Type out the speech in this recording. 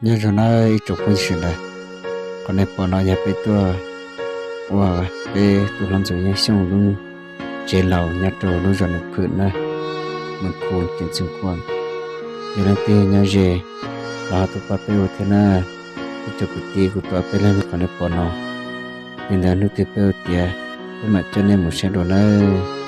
Nyob zoo nawb ib tsoom phooj ywg sawv daws, qhov nej pom no yog peb tuaj ua peb tus hlob Ntxoov Yeej Xyooj lub tsev laus nyob rau lub zos Nws Phwm na, Moos Khu, ceem Xeev Khuam. Yog leej twg nyob ze los ho tuaj pab peb ua thiab na. Ib tsoom kwv tij, kuv tuaj peb leeg li qhov nej pom no, li ntawd hnub twg peb ua tiav peb mam coj nej mus saib dua nawb.